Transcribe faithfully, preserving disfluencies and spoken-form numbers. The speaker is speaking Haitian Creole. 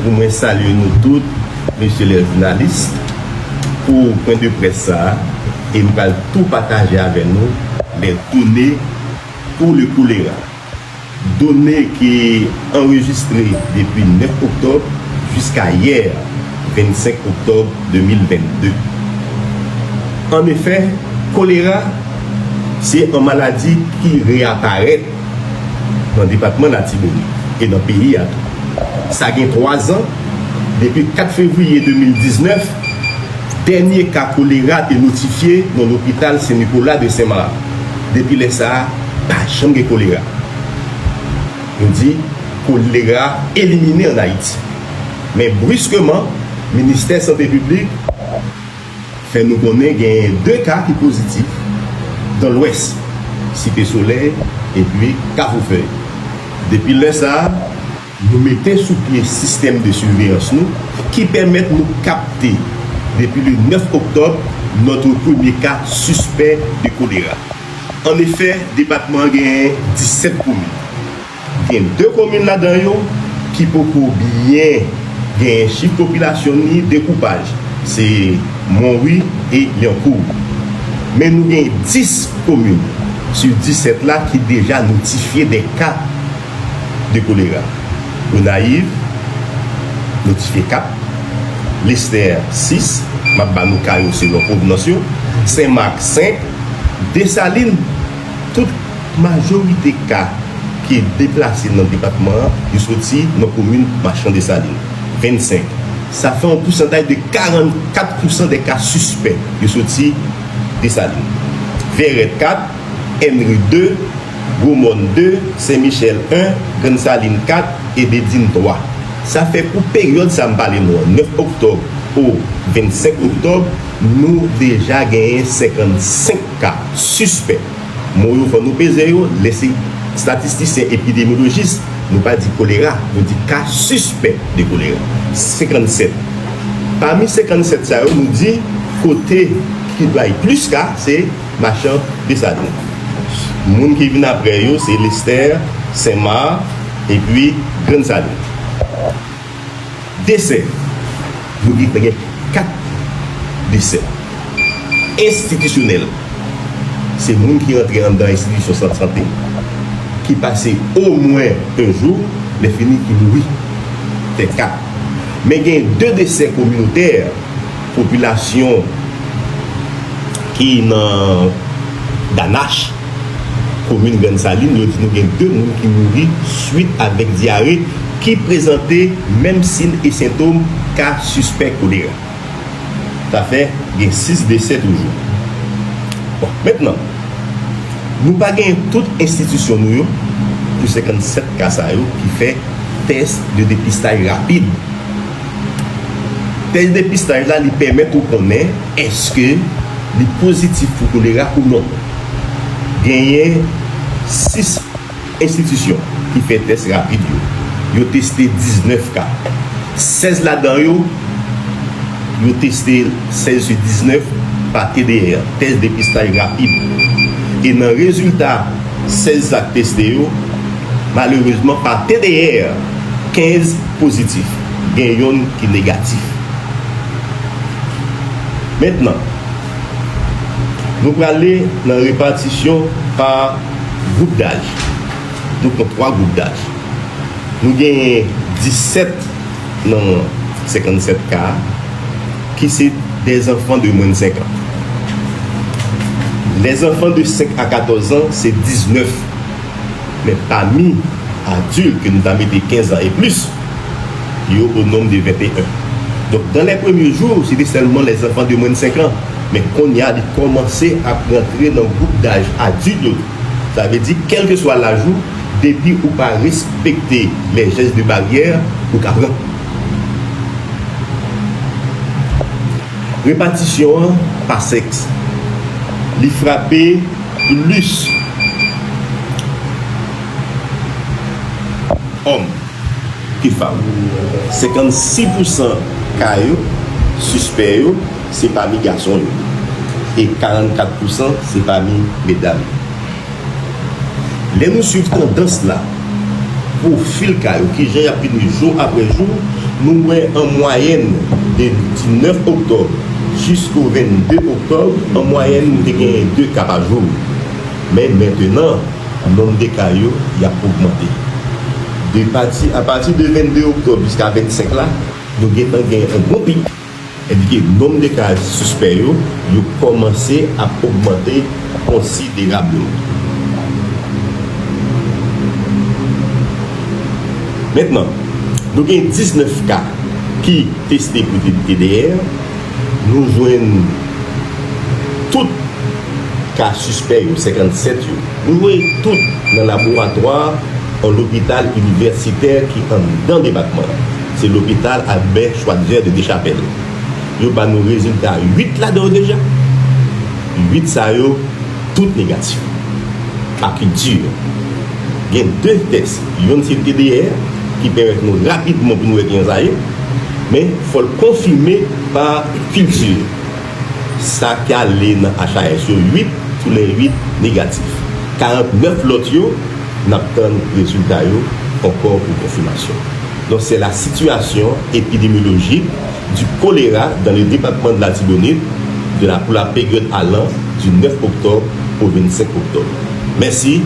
Mwen salye nou tout, mesye lè jounalis, pou pwen de près sa a, e m pral tou pataje avè nou les données pour le choléra. Done ki anrejistre depi nèf oktòb jiska yè, vennsenk oktòb de mil vennde. Annefè, kolera se yon maladi ki reyaparèt nan depatman Latibonit e nan peyi a tou. Sa gen twa zan, depi kat fevriye de mil diznèf, dènye ka kolera te notifye nan lopital Sen Nikola de Senmak. Depi lè sa a, pa janm gen kolera. Nou di kolera elimine ann Ayiti. Men briskeman, ministè sante piblik fè nou konnen genyen de ka ki pozitif nan Lwès, Site Solèy epi Kafou Fèy. Depi lè sa a, nou mete sou pye sistèm de siveyans nou ki pèmèt nou kapte, depi le nèf oktòb, notre premier cas suspect de choléra. Annefè, depatman an genyen disèt komin. Gen de komin ladan yo ki poko byen genyen chif popilasyon ni dekoupaj, se Monwi e Lyankou. Men nou gen dis komin sou disèt la ki deja notifye de ka de kolera. Gonayiv notifye kat, Lestè sis, m ap ba nou ka yo selon pwovnans yo, Senmak senk, Desalin, tout majorite ka ki deplase nan depatman an, yo soti nan komin Machan Desalin, vennsenk. Sa fè yon pousantaj de karannkat pousan de ka sispè yo soti Desalin. Vèrèt kat, Ènri de, Gwomòn de, Sen Michèl en, Grann Salin kat e Dedin twa. Sa fè pou peryòd sa m pale nou an, nèf oktòb o vennsenk oktòb, nou deja genyen senkannsenk ka sispè. Mo yo fò nou peze yo, lè se estatistisyen epidemyolojis, nou pa di kolera, nou di ka sispè de kolera. Senkannsèt. Pami senkannsèt sa yo, nou di kote ki bay plis ka, se Machan Desalin. Moun ki vin apre yo, se Lestè, Senmak, epi Grann Salin. Desè, nou gen, gen kat desè enstitisyonèl. Se moun ki rantre anndan enstitisyon sant sante, ki pase omwen en jou, lè fini ki mouri. Fè kat. Men gen de desè kominotè, popilasyon ki nan Danach, komin Grann Salin, yo di nou gen de moun ki mouri swit avèk dyare ki prezante menm siy e sentòm ka sispè kolera. Sa fè gen sis desè toujou. Bon, mentnan, nou pa gen tout enstitisyon nou yo pou senkannsèt ka sa yo ki fè tès de depistaj rapid. Tès depistaj la, li pèmèt ou konnen èske li pozitif pou kolera ou non. Genyen sis enstitisyon ki fè tès rapid yo. Yo teste diznèf ka. Sèz ladan yo, yo teste sèz sou diznèf pa T D R, tès depistaj rapid. E nan rezilta sèz sa k teste yo, malerezman, pa T D R, kenz pozitif, gen yonn ki negatif. Mentnan, nou prale nan repatisyon pa gwoup daj. Nou pran twa gwoup daj. Nou genyen disèt nan senkannsèt ka a, ki se des enfants de moins de cinq ans. Les enfants de cinq à quatorze ans, se diznèf. Men pami adilt ke nou ta mete kenz an e plis, yo o nonb de venteyen. Donk, dans les premiers jours, se te sèlman les enfants de moins de cinq ans. Men kounye a, li kòmanse ap rantre nan gwoup daj adilt yo. Sa vle di, kèlkeswa laj ou, depi ou pa respekte les gestes de barrière, ou ka pran. Repatisyon an pa sèks. Li frape plis òm ke fanm. Senkannsis pousan ka yo, sispè yo, se pami gason yo. E karannkat pousan se pami medam yo. Lè nou swiv tandans la, pwofil ka yo, kijan y ap vini jou apre jou, Nou wè an mwayèn, de, di nèf oktòb jisko vennde oktòb, an mwayèn, nou te genyen de ka pa jou. Men mentenan, nonm de ka yo, y ap ogmante. De pati, apati de vennde oktòb jiska vennsenk la, nou gentan gen yon gwo pik. Endike nonm de ka sispè yo, yo kòmanse ap ogmante konsiderableman. Mentnan, nou gen diznèf ka ki teste pou T D R. Nou jwenn tout ka sispè yo, senkannsèt yo. Nou voye tout nan laboratwa yon lopital inivèsitè ki anndan depatman an. Se lopital Albert Schweitzer de Deschapelles. Yo ba nou rezilta uit ladan yo deja. Uit sa yo, tout negatif. Pa kilti. Gen de tès, youn se T D R, ki pèmèt nou rapidman pou nou wè kijan sa ye, men fò l konfime pa kilti. Sa k ale nan H A S yo, uit sou lè uit negatif. Karannèf lòt yo, n ap tann rezilta yo ankò pou konfimasyon. Donc, c'est la situation épidémiologique du choléra dans le département de l'Artibonite de la, pour la période allant du neuf octobre au vingt-cinq octobre. Mèsi.